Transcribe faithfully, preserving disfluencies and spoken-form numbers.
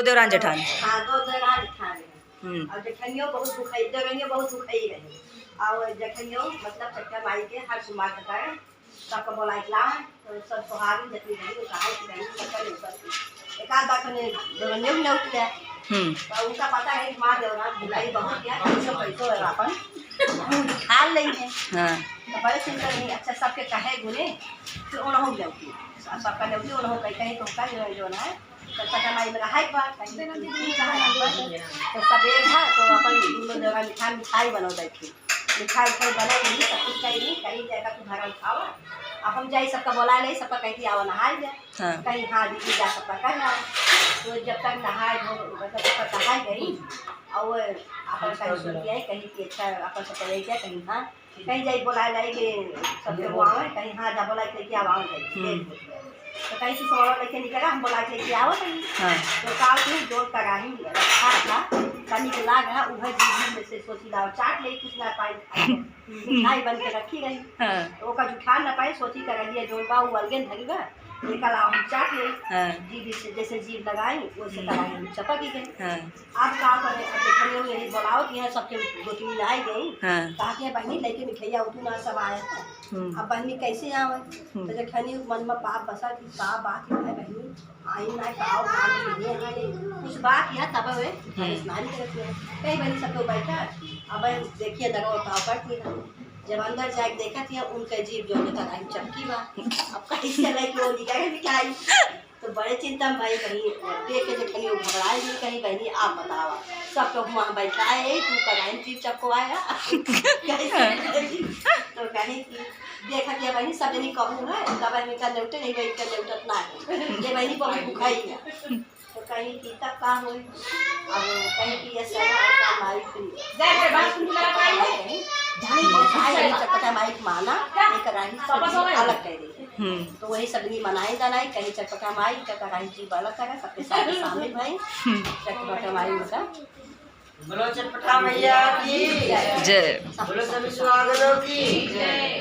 देवरान जेठान। हाँ, दो देवरान जेठान रहे। हम्म। और जेठनियो बहुत दुखई, देवरानियो बहुत दुखई रहे। और जेठनियो मतलब चटका माई के हर सोमवार के कारण सबका बोलाइ के लावे, तो सब सोहागिन जतनी रही, वो कहा कि बहन सबका ले सब। एक आध बार कने देवरानियो भी लौट गया। हम्म। तो उनका पता है कि माँ देवरान भुलाई बहुत गया, कुछ पैसो है अपन, हम खा लेंगे। हाँ। तो बड़े चिंता नहीं, अच्छा सबके कहे गुने, फिर उन्हों लौटी। सबका लौटी, उन्हों कहीं, कहीं तो का जो है, जो ना है, तो पता माई में रहा एक बार, कहीं तो नहीं रहा एक बार। तो सब एक है, तो अपन दूनो जगह मिठाई, मिठाई बनो बैठी। मिठाई, मिठाई बनो, यही सब कुछ कहीं नहीं, कहीं जाएगा तू घर उठावा। अब हम जाई, सबका बोला ले, सबका कहीं कि आवा नहाए जा। हाँ। कहीं हाँ, दीदी जा, सबका कर ला। तो जब तक नहाए धो, मतलब सबका नहाए गई, और वो अपन कहीं सुन के आई, कहीं कि अच्छा, अपन सबका ले गया, कहीं हाँ। कहीं जाई बोलाए लाई के सबके हुआवे, कहीं हाँ जा बोलाए के लेके आवा जाई। हम्म। तो कहीं से सोना लेके निकला, हम बोला के लेके आवा कहीं। हाँ। तो का उसने जोर कराही रखा था, तनी के लाग रहा, उहे जीभ में से सोची लाओ, चाट ले, कुछ ना पाई। मिठाई बन के रखी रही। हाँ। तो ओका जुठान ना पाई, सोची कराही है जोर बा, वो अलगे धरी बा, ये कला हम चाट ले। हाँ। जीभ से जैसे जीभ लगाई, वैसे हम्म। कराही हम चपक ही गई। हाँ। अब का करे, अब देखिए, यही बोलाओ कि यहाँ सबके गोतनी आए गई। हाँ। कहा कि बहनी लेके मिठाइया उठू ना सब आया था। हम्म। अब बहनी कैसे आवे? हम्म। तो जेठनी मन में पाप बसा कि का बात है बहनी, आई ना का, काम नहीं है, कुछ बात है तब वे हम्म। स्नान करती है। कहीं बहनी सब लोग बैठा, अब देखिए दरवा का पड़ती है। जब अंदर जाके देखा थी, उनके जीभ जो है, कराही चपकी बा। अब कैसे लेके वो निकाले मिठाई? तो बड़े चिंता में भाई कहीं देख के जेठनी घबराए गई, कहीं बहनी आप बतावा, सब तो वहाँ बैठा है, तू कराही जीभ चपकवाया। कैसे करी? तो कहीं कि देखा कि बहनी सब जनी कहूँ है, तब बहनी का लौटे नहीं, बहनी का लौटत ना है, ये बहनी बहुत भुखाई है। तो कहीं कि तब का होई? अब कहीं कि ये सारा ऐसा माई की जय जय बात सुन के लगा पाई है। जानी बहुत भाई है, चटपटा माई की माना, ये कराही सब अलग कर दी। हम्म। तो वही सब नहीं मनाए जाना है, कहीं चटपटा माई का कराही जी अलग करा, सबके साथ शामिल भाई। हम्म। चटपटा माई उनका बोलो चटपटा मैया की जय। बोलो सभी सुहागनों की जय।